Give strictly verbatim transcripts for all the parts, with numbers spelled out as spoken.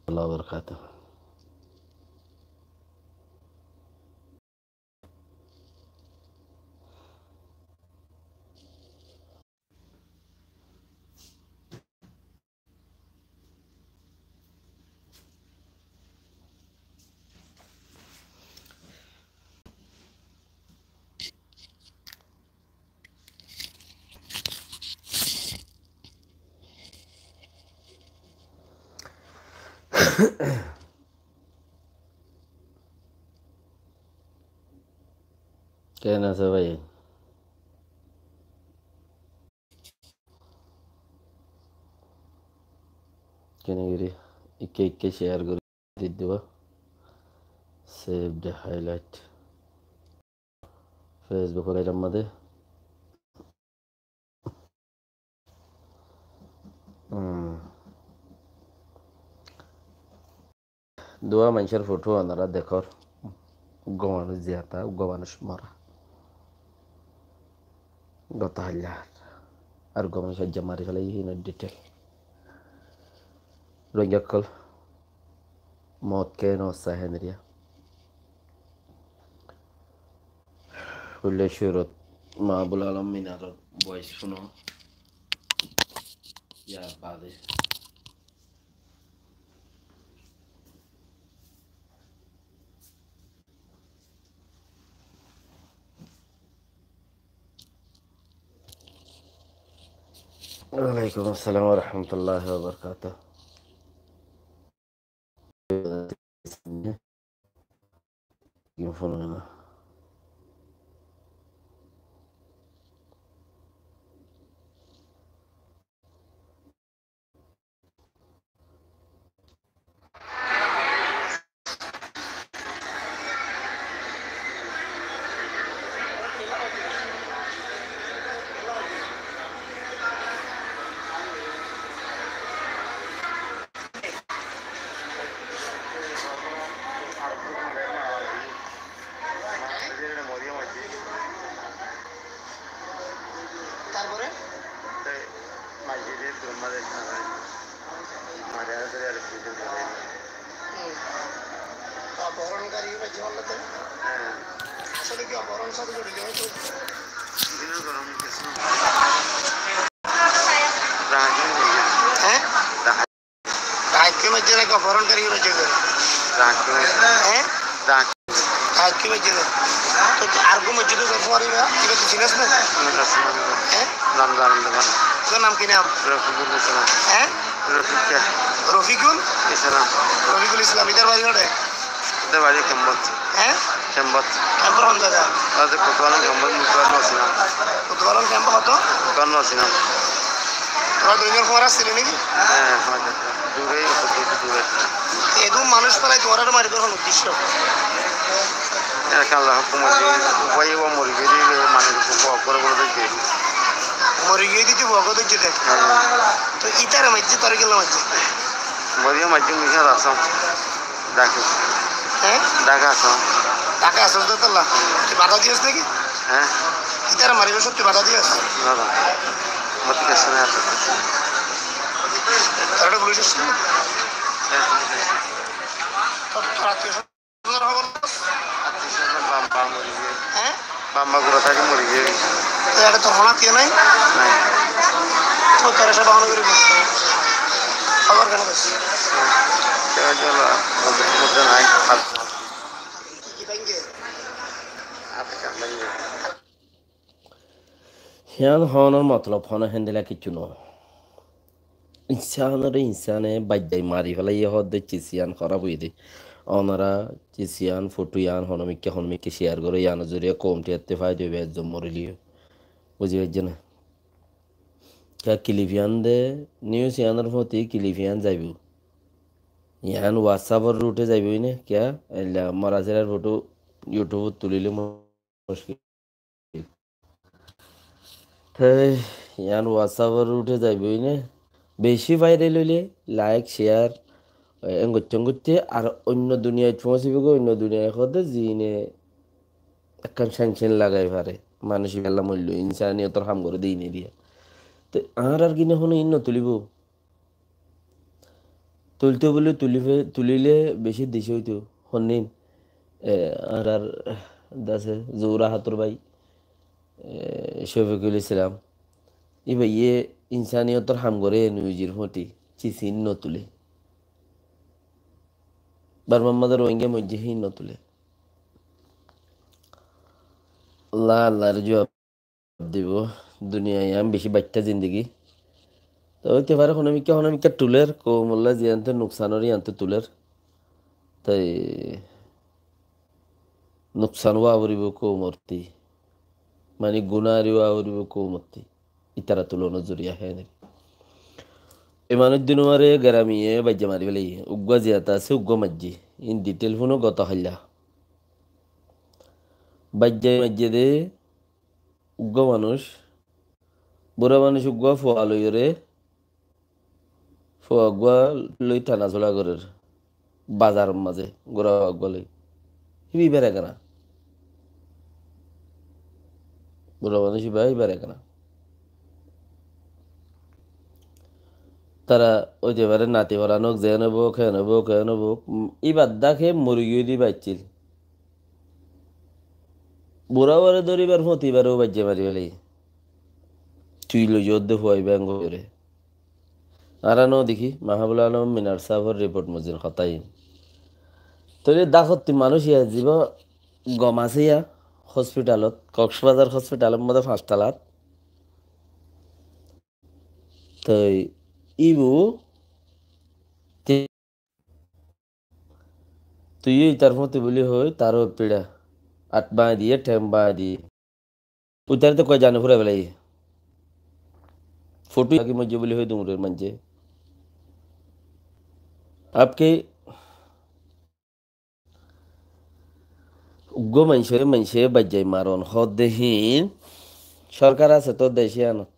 warahmatullahi wabarakatuh. Ken asó bái? Kene gori ikke ikke share gori di diba. Save the highlight. Facebook or eram made. Hmm. Duwa manúcor foto onora dekór. Uggwá manúc ziyata, uggwá manúc mora. Gotá hailla. Ar uggwá manúc aijja mari félaiye, hín or detail. Rohingya ókkol, mot ken hoó sahen eriya. Hoile cúrut Mahbub Alom Minaror voice fúno. Yar bade. Walaikum assalam warahmatullahi wabarakatuh. তারপরে? হুম। তো অপহরণকারী বা জীবন তো? হ্যাঁ। আসলে কি অপহরণ সাথে জড়িত হয়তো? হ্যাঁ? ডাকাইত কে মারছে নাকি অপহরণকারী কে মারছে? ডাকাইত কে মারছে। হ্যাঁ? ডাকাইত। ডাকাইত কে মারছে? তো আর কেউ মারছে তো, তারপরে এবার তুই চিনিস না? না, চিনি না। হ্যাঁ? নাম জানি না। তোর নাম কি নাম? রফিকুল ইসলাম। হ্যাঁ? রফিক কে? রফিকুল? ইসলাম। রফিকুল ইসলাম, ইতার বাড়ি কোথায়? ইতার বাড়ি ক্যাম্পত। হ্যাঁ? ক্যাম্পত। ক্যাম্পর কোন জায়গা? তাদের কোতোয়ালি ক্যাম্পত, মুতোয়ালি নসিনা। কোতোয়ালি ক্যাম্প কত? কোতোয়ালি নসিনা। তোরা দুইজন কুমার আসছিলি নাকি? হ্যাঁ, কুমার আসছিলাম। দূরে, একটু দূরে। এত মানুষ পেলাই তোমার আরো মারিবার হলো উদ্দেশ্য? এলাকা আল্লাহ হুকুম আছে, উপায় ও মরি গেলি, মানে, বক করে বলে দেখবে। মরি গিয়ে দিতে বক দেখছে দেখ। হ্যাঁ। তো ইতারে মারছে, তোরে গেলে মারছে। মরিয়ে মারছে, মিশন রাখলাম। ডাকে। হ্যাঁ? ডাকে আসো। ডাকে আসো তো তোলা। তুই বাধা দিস নাকি? হ্যাঁ। ইতারা মারিবে সত্যি বাধা দিস? না, না। আমার তো কিছু নেই, আর কিছু নেই। তারা পুলিশ আসছে না? হ্যাঁ, পুলিশ আসছে। তো তোর আত্মীয় স্বজনের খবর? আত্মীয় স্বজন বাম, বাম মরে গিয়ে। হ্যাঁ? বাম্মা গুড়া থাকি মরি গিয়ে। তো এটা তোর হনাত কে নাই? নাই। তো তোর এসে বাহানো করে দিস। খবর কেন দিস? কেউ জল মধ্যে নাই। কি, কি ব্যাংকে? আপনি কেমন ব্যাংকে? Yián hoónor motolob honó héndilla kiccú noó. Insánoré insáne baiddai mari félaiyé hoódde cis yián hóraf óiye dé. Onorá cis yián, fothó yián, honómikká honómikká ciyar goró, yiánor zoriya koum thíyattú fáida óibo, ezzon morileyó. Buzí faijjó né? Kiyá kilif yián de, nius yiánor fóti kilif yián zaibou. Yián WhatsApp or ruth e zaibou né? Kiyá? Eilla mora sirar fothó YouTube ot tulilé mo- Te yián WhatsApp or ruth e zaiboi né? Beci viral óile like, share, e, engoitte engoitte ar oinno duniyait foóñsiboi goi, oinno duniyai hoóde zine ekkán cen cen lagai fare. Manúic ibálla moilló, insaniyotor ham goré de ine diya. Te añárar gine hono in no tulibó. Tuilto buli tulife-, tulile beci deci óito. Honnin, e, añárar dase Zuhura Hatur bái, e, Shofikul Islam. Íbaye insaniyotor ham goré, nizor fúañti, cis hín no tule. Bormar mazé Rohingya moijjé hín no tule. Allah, Allahr juab dibo. Duniyai yián beci baittá zindigi. Toi óite fare hono mikká, hono mikká tuler, koumolla ziyánte nuksan ór yíanto tuler. Toi nuksan ówa foribó koumottí. Mani guná ówa foribó koumottí. Ítara tulonor zoriya héen. E manúic dunúare geramiye baijja mari félaiye. Uggúa ziyata asé, uggúa maijjé. Ín detail fúno goto hailla. Baijja maijjé de uggúa manúic. Bura manúic uggúa fua loiyóre, fua uggúa loi tana sóla gorér. Bazaror mazé gura fua uggúa loi. Híba íbar ekana. Bura manúic híba, híbar ekana. Tara óite fare nati foran ók, zeén óibou, keén óibou, keén óibou. Íbar dake mori giyói de íba accíl. Bura uore dóri íbar fúañti íbareu baijja mari félaiye. Tui loiyós de fua íba enggóre. Añára no dekí, Mahabul Alom Minar sáfor report mozin hotá iín. Tóile dakotti manúic yá ziba gom asé yá hospitalot, Koksbazar hospitalor modé fañs talat. Toi íbu te-, tui yó ítar fúañti buli hoi, taró piça. At bañdí diye, theng bañdí diye. Uitaré to koi zane fúrai félaiye. Foto agi moijjé buli hoi dunguror maincé. Apke uggúa maincóre maincé baijjai maron hoódde hín, sorkar asé to dec iyanot.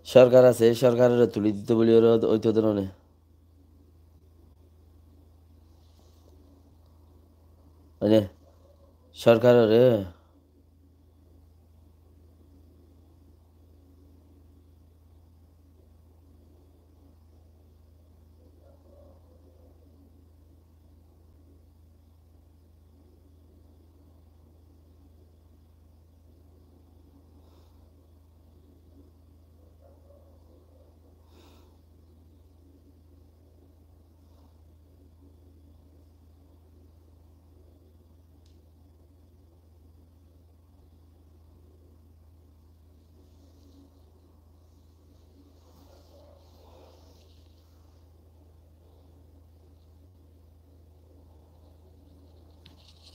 Sorkar asé, sorkarore tuli dito buli óito de no né. Mane, sorkarore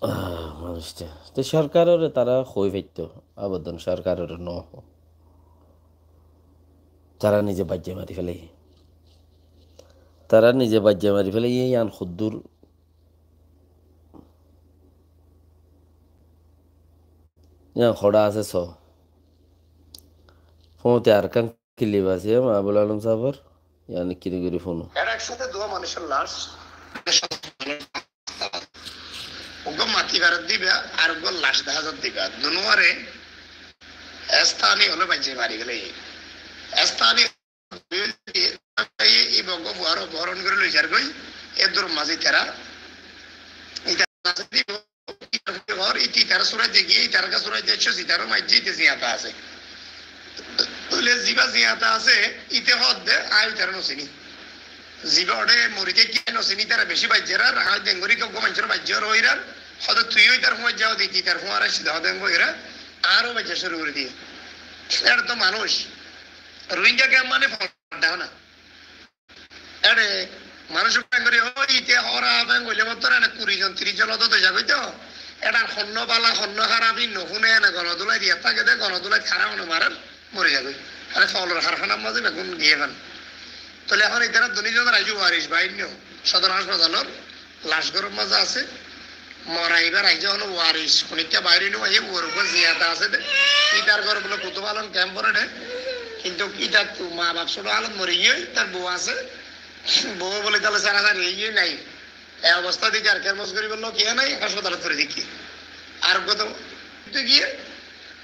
Ah, manúic te, te sorkarore tara hoi faitto, abodon sorkarore no ho. Tara nize baijja mari félaiye. Tara nize baijja mari félaiye, yián hoddur, yián hoçé asé so. Fúañti Arkan kilip asé, Mahabul Alom sáfor, yián kini gorí fúno. Eçé eksáte duwa manúicor lac, uggúa mati ferot diba, ar uggúa lac deházar diba. Dunúare estáni ókkole baijja mari félaiye. Estáni íba uggúa fuare opohoron gorí loi zargói, e dur mazé tará, itar mazé íte itará suraite giyé, itará suraite aiccé, itará maijjé, íte ziyata asé. Tóile ziba ziyata asé, íte hoódde, añí itará no siní. Ziba óre mori táikke no siní, itará beci baijjer, ar añí dengori uggúa maincóre baijjer óirar, hoódde tui yó itar fúañti zagói de, itar fúañti aiccé de, hoódde enggóre, aró baijja cúru gorí diye. Eçé to manúic, Rohingya ke mane fodda na. Eçé manúic uggúa engori, "Ó, íte hóraf," engori hoile mottor ene kuri zon, tiríc zon ódde zagói to. Eçé honnúa bála, honnúa hóraf, ín no fúne, ene gonodulai diya táke de, gonodulai tará hone marer, mori zagói. Ene folor harhanar mazé beggún giyé fán. Tóile ehón itará duni zonor aijjó waris bainno, sodor haspatalor lac góror mazé asé. Mora ibar aijjó hono waris, honikka bair ói no aiyé, uor uggúa ziyata asé de. Itar gór bóle Kutuf Alom kemp foré de. Kintu itar tu ma baf sóro halot mori giyói, itar bou asé. Bou bóle italla sarasari ói giyói nai. E obosta de itar kermos goríbar lói kiyé nai, haspatalot fori dekí. Ar uggúa to giyé,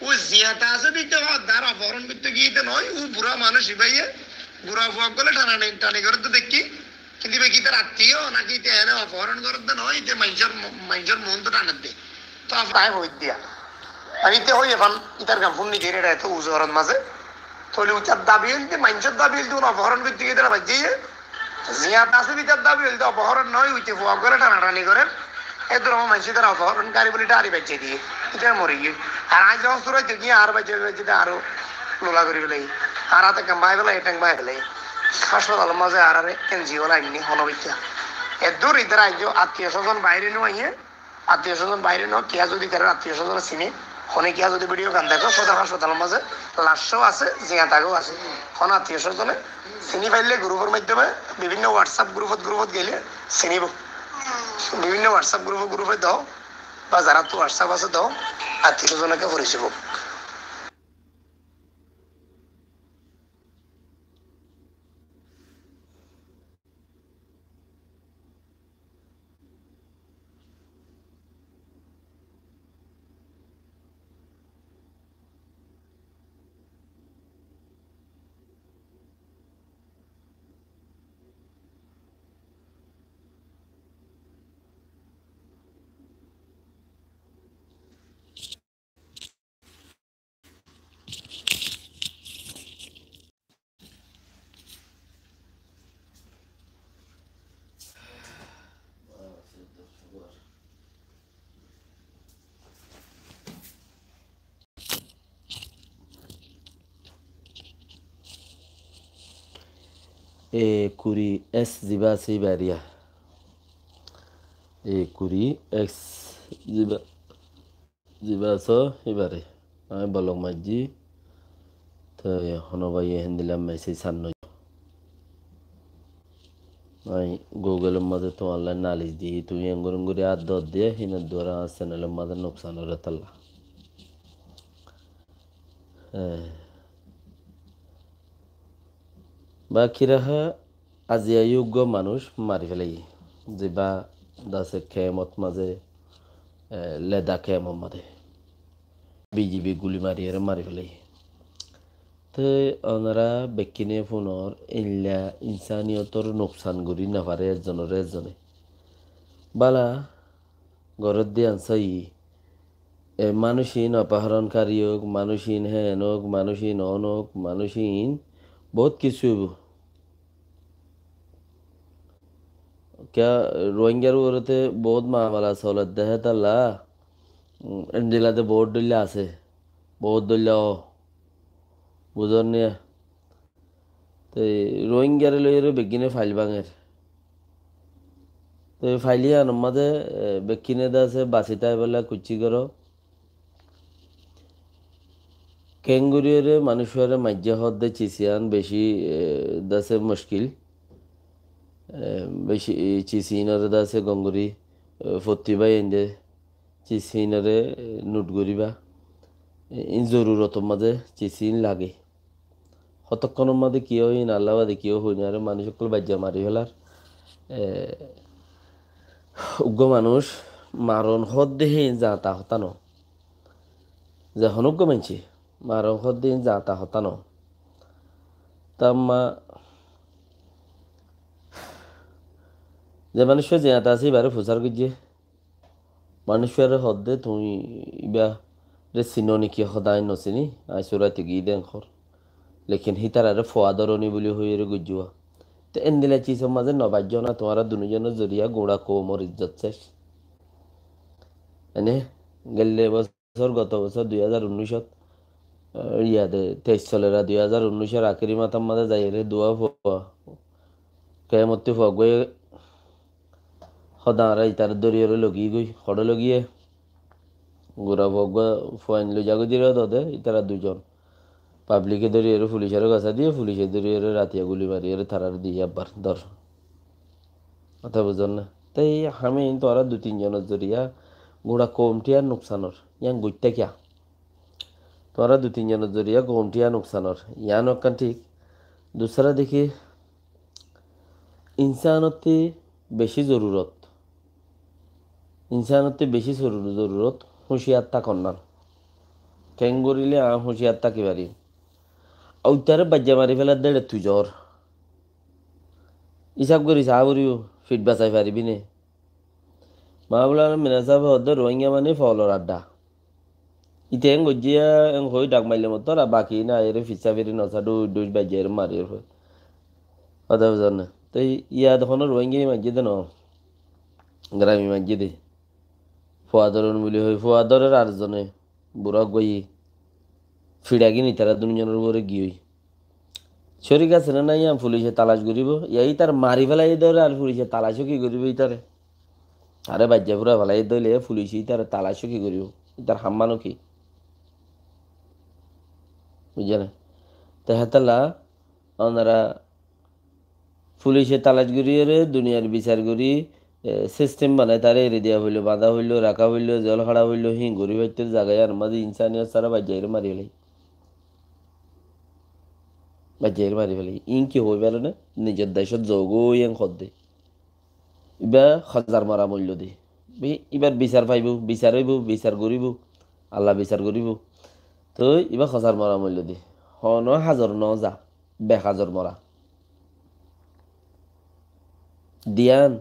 ú ziyata asé de ite hoódde, ar opohoron goitto giyé ite no, ú bura manúic ibaye, bura fua ókkole tanatani goré de dekí. Indi be ki ítar attiyo naki íte ene opohoron goredde no, íte maincór, maincór muúntu tanedde. Toh af-, tai hoiddiya. Ar íte hoi efan, ítar gam fúnni gere ere eto uzu orot maze. Tóile ítar dabi óilde, maincór dabi óilde, un opohoron goitte giyé ítar baijjé. Ziyán asé ítar dabi óilde, opohoron no, íte fua gore tanatani gorer. Eddur maincór ítar opohoron gori buli dhari baijjé diye. Ítar mori giyé. Ar añí zehón suraito giyé, ar baijjé baijjé de aró lula gori félaiye. Ar ate gam bái félaiye, theng bái félaiye. Haspatalor maze añáre N G O wala ainné hono bikká. Eddur ítar aijjó attiyo sozon baire no aiye, attiyo sozon baire no, kiya zodi ítarar attiyo sozon sine, hone kiya zodi video gan dekó, Sodor haspatalor maze lac ó asé, ziyán táke ó asé. Hono attiyo sozone sini faille group or maiddome bibinno WhatsApp group ot, group ot gele sinibo. Bibinno WhatsApp group ot, group ot do, ba zarattu WhatsApp asé do, attiyo sozon eke forisoy houk. E kuri es ziba asé ibá eriya. E kuri es ziba, ziba asé ibáre. Añí bolok maijjí. Toi hono báiye héndilla message sar no. Añí Google or maze tuáñlla nalis di, tuñí engorí engorí ar dor diye, hín or duara añár channel or maze nuksan óre tolla. Eh. Baki raha aziya yó uggwá manúic mari félaiye. Ziba dase kemot maze, eh, leda kemot maze. B G B guli mari ere mari félaiye. Te onora bekkine funor illa insaniyotor nuksan gori no fare ezzonore ezzone. Bala goredde ansai. E manúic in opohoron kari ók, manúic in hen ók, manúic in on ók, manúic in bout kissú óibo. Kiya Rohingyar uore te bout mamala soler de hétalla, um, endilla de bout dhoilla asé, bout dhoilla ó, buzón niya? Te Rohingyare loiyóre beggíne fail báñger. Te fail yíanor mazé, e, beggíne de asé basi táibolla kuccí goró. Kengoriyóre manúic uore maijjé hoódde cis yían beci, e, de asé muckil. E, beci, e, cis yíanore de asé gongori, e, fottí báiyain de cis yíanore, e, note goríba. E, iín zorurotor mazé cis yían lage. Hotókkonor mazé kiyó hoiyé, Alla bade kiyó hoiyé, aró manúic ókkol baijja mari félar. E, uggwá manúic maron hoódde hé zañta hotá no. Ze honó uggwá maincé maron hoódde hé zañta hotá no. Tamma ze manúic ze zañta asé, ibáre fusár goijjé. Manúiccúare hoódde, tuñí ibáre sinó né ki? Hoódde, aññí nosiní, aññí suraito giyí de enkor. Lekin hítararé fua dóro ni buli hoiyóre goijjúa. Te endilla cisor mazé nobaijjó na, tuáñra duní zonor zoriya guñça koumor izzot céc. Ene, gelle bosór, goto bosór dui házar unnúicot, eh, iyá de, teic solera dui házar unnúicor akéri matár mazé zaiyóre duwá fua, keyamottí fua uggúa Hóde añára ítara dóriyóre logiyí goi, hoçé logiyé? Gura fua uggúa fuain loizagói diyóre dode, ítara duizon. Pablike dóriyóre fulicoré gosá diyé, fulice dóriyóre ratiya guli mariyóre tarare diyé abbar dór. Hotá buzón né? Te ei ham iín tuáñra dui tin zonor zoriya gura koumthíya nuksanor. Yián goittá kiyá? Tuáñra dui tin zonor zoriya koumthíya nuksanor. Yián ekkán thík. Dusra dekí, Insanottí beci zorurot. Insanottí beci zorur-, zorurot húciyar tákon nan. Keéngoríle aññí húciyar táki farim? Óitare baijja mari félar dé tui zor. Hísab gorí saá foribó, fit basai faribí né. Maábul Alom Mina sábe hoódde Ruáingga mani foolor adda. Íte eén goijjé, eén hoói dhak maille mottor, ar baki iín aiyóre fissá firi nosá dhuc dhuc baijjé aiyóre mariyóre. Hotá buzón né? Te yían honó Ruáingga maijjé dé noó. Grami maijjé dé. Fuadoror buli hoi, fuadoror ar zone. Burá uggúa yí. Fiçagín itará duniyar uore giyói. Córik asé né nái, yían fulice talac goríbou. Yá ítar mari félaiyé dóre ar fulice talacó ki goríbou ítare? Aré baijja fura félaiyé dóile fulice ítare talacó ki goríbou? Ítar hammán ó ki? Buijjó né? Te hétolla onora fulice talac goríyore duniyar bisar gorí, e, sistem banai taré eri diya foillo, bañdá foillo, raká foillo, zol haça foillo, híin gorí faittór zaga yíanor mazé insaniyot sára baijjaire mari félai. Baijjaire mari félai. Iín ki hoi faro né? Nizor decót zoogói eén hoódde. Ibá hozar mora moillo de. Bí-, ibár bisar faibóu, bisar óibou, bisar goríbou. Allah bisar goríbou. Toi ibá hozar mora moillo de. Honó hazor noza, behazor mora. Diyan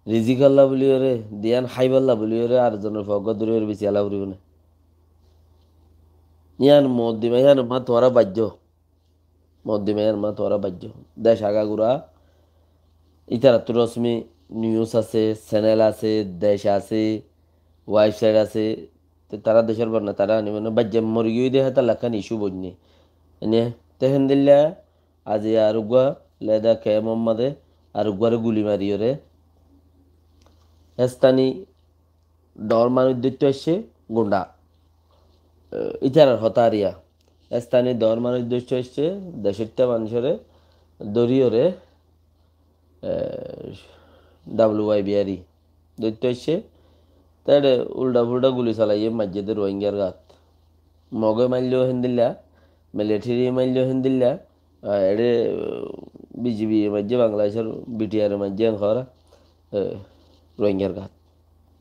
rizíkolla buliyóre, diyan háibolla buliyóre ar zonor fua uggúa dóri besi ala foribó né. Yían moddima yían ma tuáñra baijjó. Moddima yían ma tuáñra baijjó. Dec agagura, ítarattú rosmi news asé, senel asé, dec asé, website asé. Te tará decór banna, tará ani mane baijjá mori giyói de, hétalla ekkán issue boinné. Ene, te héndilla azi ar uggúa leda kemor mazé ar uggúare guli mariyóre. Estani dóñr manúic dóitto aiccé gunda. E, ítarar hotá ar yá. Estani dóñr manúic dóitto aiccé, decóitta manúicoré dóriyóre, e, W Y B R E dóitto aiccé. Te eçe ulda-fulda guli salaiyé maijjé de Ruáinggar gat. Mogé mailló héndilla, militeri mailló héndilla, a, eçe, e, B G B maijjé, Bangladecor B T R maijjé, enkora, e, Ruáinggar gat.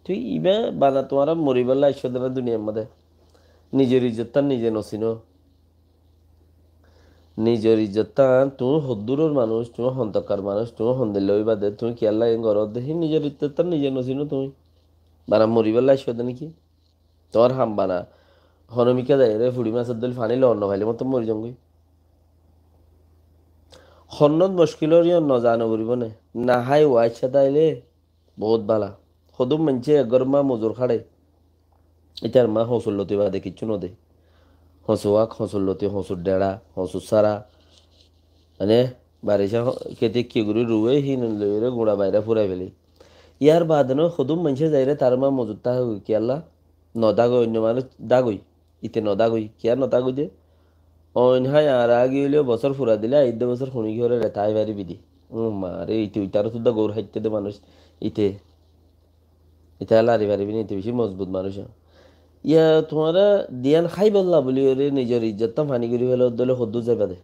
Tui ibá bana tuáñra moribálla aiccó de na duniyar mazé. Nizor izzottán nize nosinó. Nizor izzottán tuñí hoddúror manúic, tuñí hontokkar manúic, tuñí hondilla óiba de, tuñí kiyálla eén goró de, hí nizor izzottán nize nosinó tuñí. Bana moribálla aiccó de niki? Tuáñr ham bana. Honó mikká zaiyóre fuçi masor dóil faní loon nofailé mottor mori zongói. Honnót muckil ór yían nozano foribó né. Nahái waiccá táile bout bála. Hodún maincé ek góror ma mozur háçe. Ítar ma hoñsur loti bade kiccú node. Hoñsu wak, hoñsur loti, hoñsur dheça, hoñsur sára. Mane, baricá ho-, keti ki gorí ruwe, híin loiyóre guñça bairá furai félai. Yar bade no, hodún maincé zairé tar ma mozur táke goi, kiyálla? Nodágoi, oinno manúic dágoi. Ite nodágoi, kiyá nodágoi de? Oin hái añára agi óile bosór fura dile, aidde bosór huñí giyóre reta ai faribí de. Ó ma re, ite uitaró tudda gour háitte de manúic. Ite, ite lari faribí ni, ite beci mozbut manúic. Yá tuáñra diyan háibolla buliyóre nizor izzottán faní gorí félodde óile hoddúr zaiba de?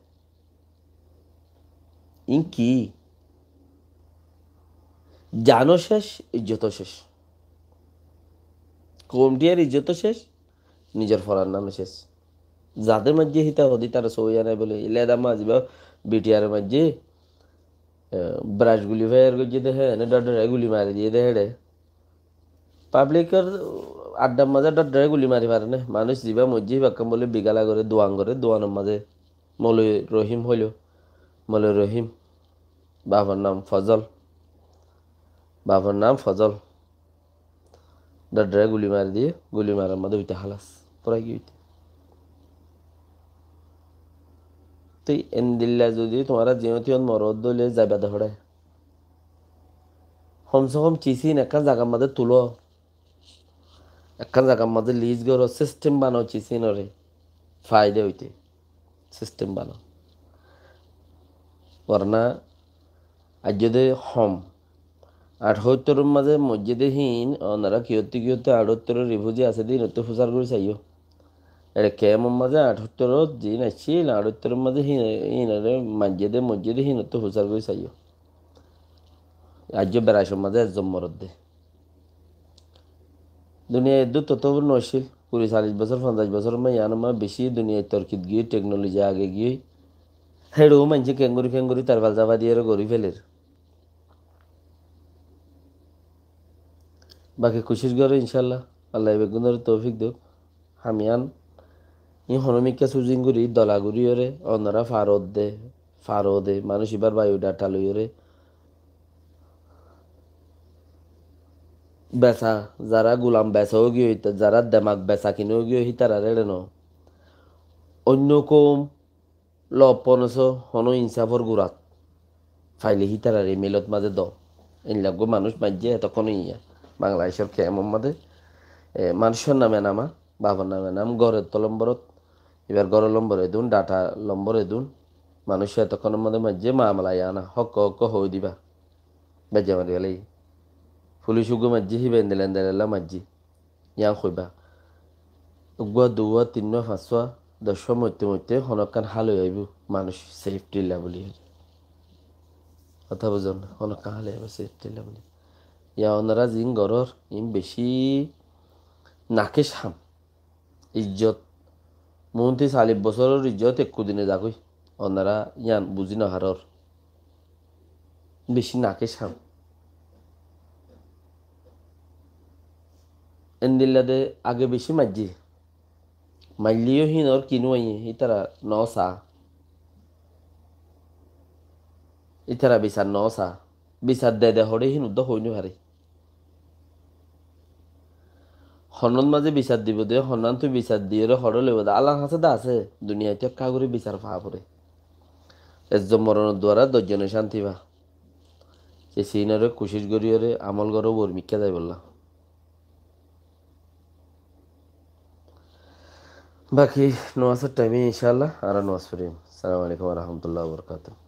Iín ki? Zano cec, izzot o cec. Koumtiyar izzot o cec, nizor forar nam o cec. Zade maijjé híta hodi tara soiya nai bole, leda ma ziba B T R maijjé, e, brac guli fire goijjé de hé, ene dor dore guli mari diye de héçe. Pablikor addar mazé dor dore guli mari fare né. Manúic ziba moijjé híba ekkán bole bigala gore, duan gore, duanor mazé Moloi Rohim hoilo. Moloi Rohim. Bafor nam Fozol. Bafor nam Fozol. Dor dore guli mari diye, guli marar mazé uite halas. Furai giyé uite. Tui endilla zodi tuáñra ziyót tiyót morot dóile zaiba de hoçé. Hom se hom cisín ekkán zagar mazé tuló. Ekkán zagar mazé lis goró, sistem banó cisínoré faida óite. Sistem banó. Warna aijjó de hom. Athóttoror mazé moijjé de híin, onora kiyottú kiyottú athóttoror rifuzi asé de híinottú fusar gorí saiyó. Ere kemor mazé athóttorot ziín aiccíl, athóttoror mazé híin, híinore maijjé de, moijjé de híinottú fusar gorí saiyó. Aijjó beracor mazé ezzon morodde. Duniyai eddúr tottóbur no accíl. Kuri, callic bosór, fonzaic bosór ma, yián ma beci duniyai torkit giyói, teknoloji age giyói. Héçeó maincé kengori kengori tarfal zafa diyére gorí féler. Baki kucíc goró incálla. Allaye beggúnoré toufik douk. Ham yián, iín honó mikká suzing gorí, dola goríyoré, onorá farodde, farodde, manúic ibár biodata loiyoré. Besa, zará gulam besa ógiyoi, zará demak besa kiná ógiyoi, hítararé eçé noó. Oinno koum, lopponosó honó insáfor gurat faile hítararé milot mazé do. Einlaggúa manúic maijjé etókkon iín Bangladecór kemor mazé, e, manúicor name nama, bafor name nam, góror to lomborot, ibár góror lombor edún, data lombor edún, manúic etókkonor mazé maijjé mamala yián hókko hókko hoói diba. Bejja mari félaiye. Fulic uggúa maijjé, híba endilla endilla maijjé. Yián hoibá. Uggúa, duwá, tinnúa, fañsúa, doccúa moitte moitte honókkan hál ói aibó manúic sefthilla buli. Hotá buzón? Honókkan hál ói aibó sefthilla buli. Yián onorá ziín gorór, iín bicí nakec ham. Ijjot. Muúntu sallic bosóror ijjot ekku dine zagói. Onorá yián buzí nofarór. Bicí nakec ham. Endilla de age bicí maijjé. Mailleyó hínor kinú aiyé, ítara noó saá. Ítara bisar noó saá. Bisar de de hoçé hín uddúa hoói nofaré. Honnán mazé bisar dibo de, honnán tui bisar diyoré hoçé loibo de, Allar hañsé de asé, duniyait ekká gorí bisar faa foré. Ezzon moronor duara doc zone cánti fa. Te siínoré kucíc goríyoré amól goró, uor mikká zaibolla. Baki nomazor thaime incálla añára nomaz forim. Assalamu alaikum wa rahmatullahi wa barakatuhu.